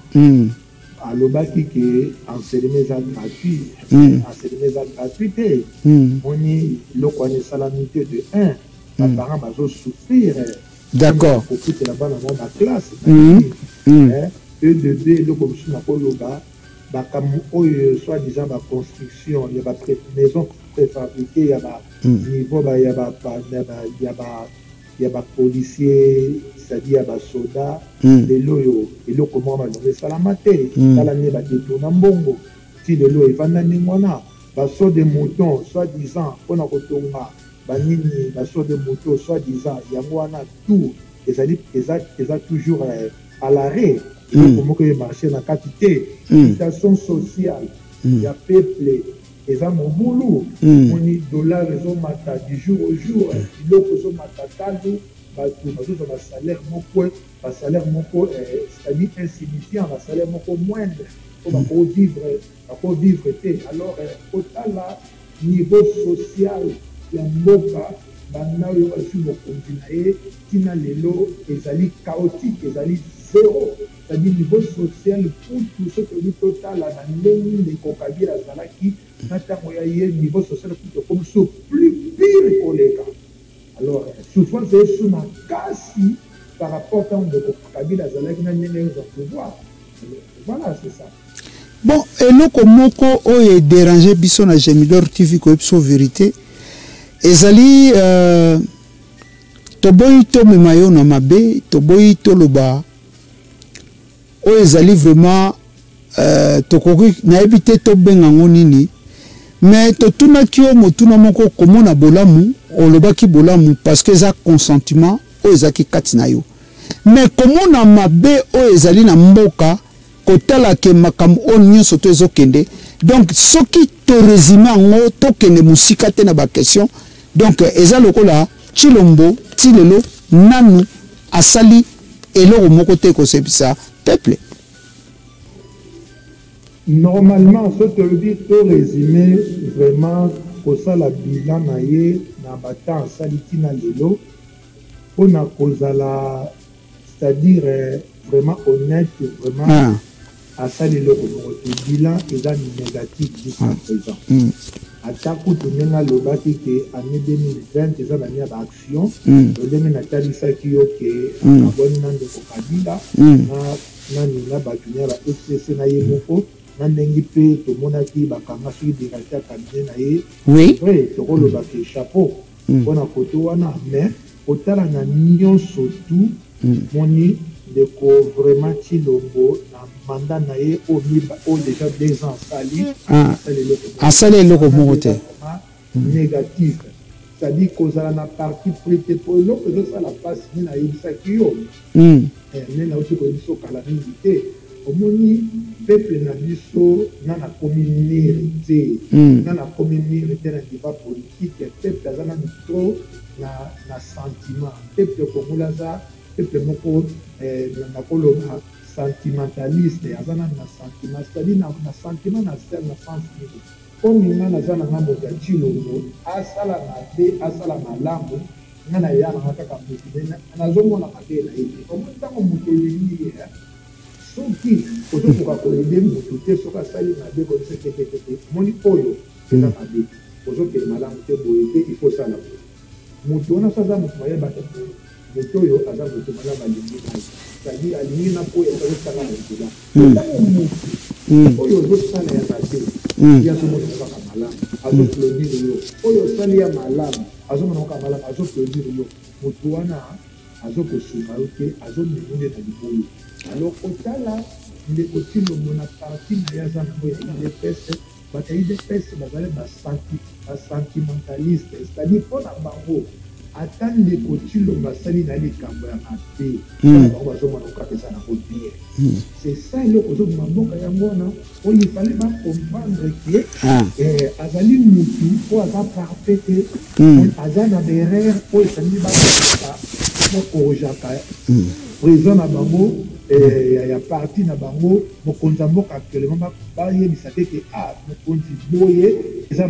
[SPEAKER 11] Alobaki ke enseignement eza gratuit, enseignement eza gratuit te. Omoni eloko wana esalami te de un, ba parents bazo souffrir.
[SPEAKER 7] D'accord.
[SPEAKER 11] Kofutela bana bango baclasse. E de deux, eloko mosusu nakoloba, makambo oyo soit disant baconstruction ya ba maison préfabriqué ya ba niveau ba ya ba ya ba ya bapolicier, c'est-à-dire ya basoda, lelo oyo eloko moko malongo esalama te. Tala nde badetourna mbongo, ti lelo evanda ndenge wana. Basaut de mouton soit disant mpona kotonga banini, basaut de mouton soit disant yango wana, tout ezali eza toujours à l'arrêt, eloko moko emarché na kati te. Situation sociale ya peuple eza mobulu. Moni dollar ezomata du jour au jour, biloko ezomata talo, bato bazozwa basalaire moko, basalaire moko, c'est-à-dire insignifiant, basalaire moko moindre po bakovivre, bakovivre te. Alors kotala niveau social ya mboka, banda oyo bazwi mokonzi na ye ntina lelo, ezali chaotique, ezali zéro. C'est-à-dire niveau social kutu, soki tolingi totala na ndenge ndeko Kabila azalaki na ntango ya ye, niveau social kutu ekomi so plus pire koleka. Alors souffrance esu makasi par rapport ntango ndeko Kabila azalaki na ndenge ozwa pouvoir. Voilà, c'est ça.
[SPEAKER 7] Bon, eloko moko oyo edérange biso na Gemidor TV, koyebi biso vérité, ezali toboyi tomema yo na mabe, toboyi toloba oyo ezali vraiment tokoki, nayebi te tobenga yango nini, mais totunaki yo motuna moko: komona bolamu, olobaki bolamu parce que eza consentiment oyo ezalaki kati na yo. Mais komona mabe oyo ezali na mboka, kotala ke makambo oyo nyonso to ezokende, donc soki torésume yango, tokende mosika te na baquestion, donc eza lokola Tshilombo ti lelo nanu asali eloko moko te kosepisa peuple.
[SPEAKER 11] Normalement, soki tolobi to résume vraiment, kosala bilan na ye na batemps asali ntina lelo, mpona kozala, c'est-à-dire vraiment honnête, vraiment asali eloko moko te. Bilan eza négatif jusqu'à présent. Ata kutu ndenge alobaki ke année 2020 eza bani ya baaction, ndenge natalisaki yo ke akabwani na ndeko Kabila, na nani, na bato ya ba FCC na ye moko, na ndenge mpe tomonaki bakanga soki directeur cabinet na ye. Vrai, tokoloba ke chapeau mpona kote wana, mais kotala na nyonso tu, moni ndeko vraiment Tshilombo na mandat na ye oyo déjà 2 ans asali, asali eloko.
[SPEAKER 7] Asali eloko moko te.
[SPEAKER 11] Négatif, c'est-à-dire kozala na parti pris te, po eloko ezosala mpasi nde nayebisaki yo, nde nauti koyebi biso kala mingi te. Omoni peuple na biso nga nakomi mûr te, nga nakomi mûr te na débat politique. Peuple aza nanu trop na sentiment. Peuple congolais aza peuple moko nakoloba sentimentaliste, aza nanu na sentiment, c'est-à-dire na sentiment na sens nini? Komi nga naza na nga moto ya Tshilombo, asala mabe, asala malamu, nga na ya nanga kaka motu, nazomona mabe na ye te. Omoni ntango moto olingi ye, soki ozokoka koaider motu te, soki asali mabe, koyebisa te te te te, omoni oyo eza mabe, ozokende malamu te, boye te, il faut osala boye. Moto wana so aza moto mayebaka, moto oyo aza moto malamu, alingi ngai, c'est-à-dire alingi na po azosala na nzela. Ntango motu oyo ozosala ya mabe, ye azomona kaka malamu, azoapplaudir yo. Oyo osali ya malamu, azomona kaka malamu, azoapplaudir yo. Motu wana azokosunga yo te, azomema nde na libulu. Alors kotala ndeko Tshilombo na parti na ye aza nango ya UDPS, bato ya UDPS bazali basentimentaliste, c'est-à-dire mpo na bango, ata ndeko Tshilombo asali na likambo ya mabe, mpona bango bazomona kaka eza nango bien. C'est ça eloko ozobima mboka yango wana oyo. Il fallait bacomprendre ke azali mutu oyo aza parfait te, aza na baerreur oyo esengeli bakaka, bakorrigeaka. Président na bango ya parti na bango, mokonzi ya mboka actuellement, bayebisa te ke ah, mokonzi, boye eza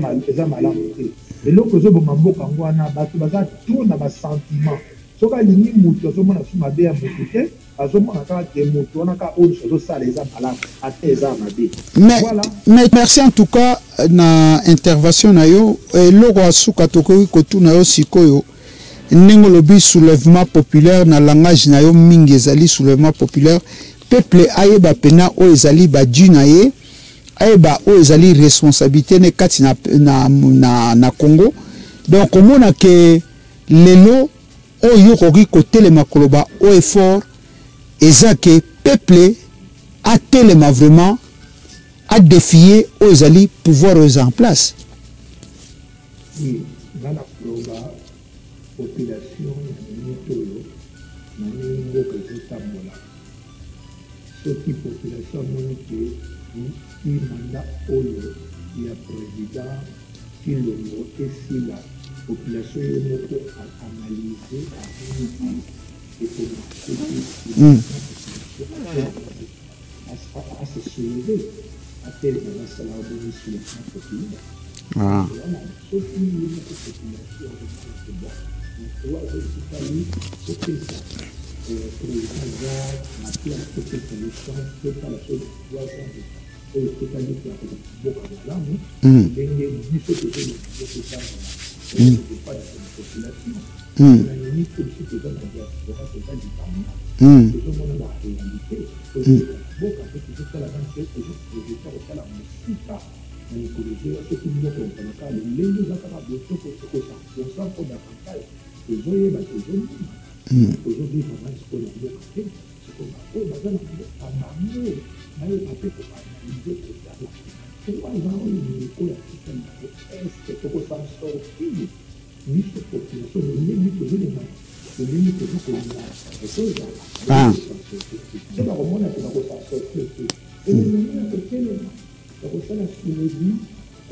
[SPEAKER 11] malamu te. Eloko ezoboma mboka yango wana, bato baza trop na basentiment. Soki alingi motu, azomona su mabe ya motu te, azomona kaka ke motu wana kaka oyo nyonso azosala eza malamu, ata eza mabe.
[SPEAKER 7] Mais, voilà. Mais merci en tout cas na intervention na yo. Eloko ya suka tokoki kotuna yo sikoyo. Ndenge olobi soulèvement populaire na langage na yo mingi ezali soulèvement populaire, peuple ayeba pena oyo ezali ba due na ye, ayeba oyo ezali responsabilité ne kati na, na, na, na Congo. Donc komona ke lelo oyo okoki kotelema koloba haut et fort eza ke peuple atelema vraiment a défier oyo ezali pouvoir oyo eza en place.
[SPEAKER 11] Oui, nga na koloba population na minute oyo na ndenge mboka ezotambola, soki population amoni ke ti mandat oyo ya president Tshilombo esila, population ye moko a analyse amoni ke ekomarche te, population a se soulever, atelema basala bongo soulèvement populaire. Ah. Wana soki ye moko population akomona ke bon, na 3 ans etikali topesa président aza na place, topesa ye chance, totala soki na 3 ans oyo etikali ya mboka malamu ndenge biso tozolinga mboka etambola, todépendre na population. Na minute biso toza na diaspora, toza libanda, tozomona baréalité oyo eleka na mboka, mpe tozosala nani mpe tozoprojete kotala mosika na mikolo ezoya. Soki mboka ekozalaka lolenge eza kaka boye, tokosa mpo davantage tozoyeba, tozomona, tozovivre nani sikoyo na mboka te. Sikoyo baoyo baza na mboka bango bayeba mpe koanalyse, kotala 3 ans oyo ndeko oyo atikali nango, est-ce tokosan sortir biso population lolenge tozolinga, lolenge tozokolinga ekozala so bakomona te bakosan sortir te. Elongi ya kotelema ya kosala soulèvement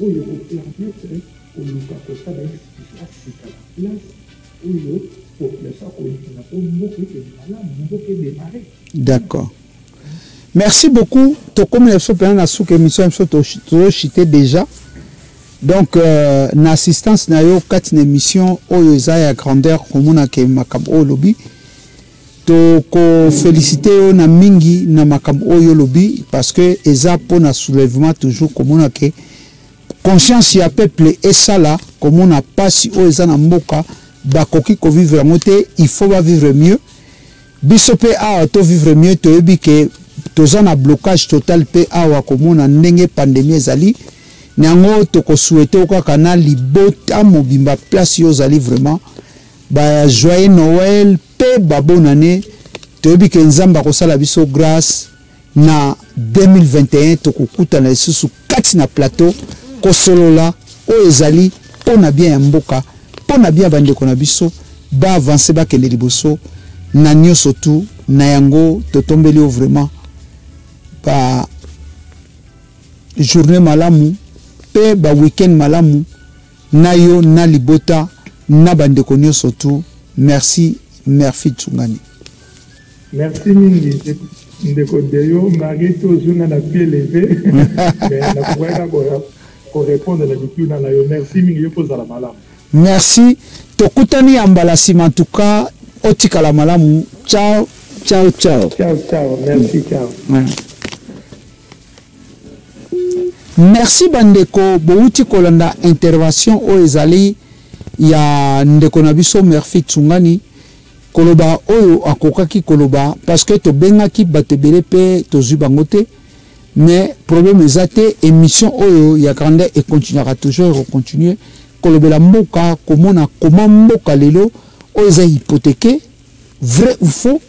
[SPEAKER 11] oyo ekopermettre koluka kosala institution ya sika na place oyo population akolinga mpo mboka ekende malamu, mboka edémarre.
[SPEAKER 7] D'accord, merci beaucoup. Tokomi na biso mpena na suka émission ya biso, tozochite déjà. Donc na assistance na yo kati na émission oyo eza ya grandeur, komona ke makambo oyo olobi, tokofélicite yo na mingi na makambo oyo olobi, parce que eza mpona soulèvement toujours, komona ke conscience ya peuple esala komona pasi oyo eza na mboka, bakoki kovivre yango te, il faut bavivre mieux. Biso mpe awa tovivre mieux, toyebi ke toza na blocage total mpe awa komona ndenge pandémie ezali na yango. Tokosouhaite kaka na libota mobimba place yo ozali vraiment ba joyeux Noël mpe ba bonne année. Toyebi ke Nzambe akosala biso grâce na 2021, tokokutana lisusu kati na plateau kosolola oyo ezali mpo na bien ya mboka, mpo na bien ya bandeko na biso baavance, bakende liboso na nyonso tu. Na yango totombeli yo vraiment ba journée malamu mpe ba week-end malamu na yo na libota na bandeko nyonso tu. Merci, Merci Tsungani.
[SPEAKER 11] Merci mingi, ndeko Deyo, malgré tozonga na pied levé, mais nakokaka korépondre na mituna na yo. Merci mingi, yo kozala malamu.
[SPEAKER 7] Merci, tokutani ya mbala nsima. En tout cas otikala malamu. Ciao, ciao, ciao.
[SPEAKER 11] Ciao, ciao, merci, ciao.
[SPEAKER 7] Ouais. Merci bandeko bowuti kolanda intervention oyo ezali ya ndeko na biso Murphy Tsungani, koloba oyo akokaki koloba, parce que tobengaki bato ebele mpe tozwi bango te. Mais problème eza te, émission oyo ya grandeur econtinuera toujours, ekocontinue kolobela mboka, komona koma mboka lelo oyo eza hypothéqué, vrai ou faux,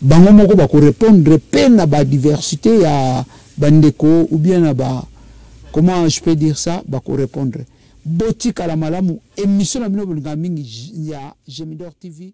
[SPEAKER 7] bango moko bakorépondre mpe na badiversité ya bandeko ou bien na ba, comment je peux dire ça, bakorépondre. Botikala malamu. Émission na bino bolingaka mingi ya Gemidor TV.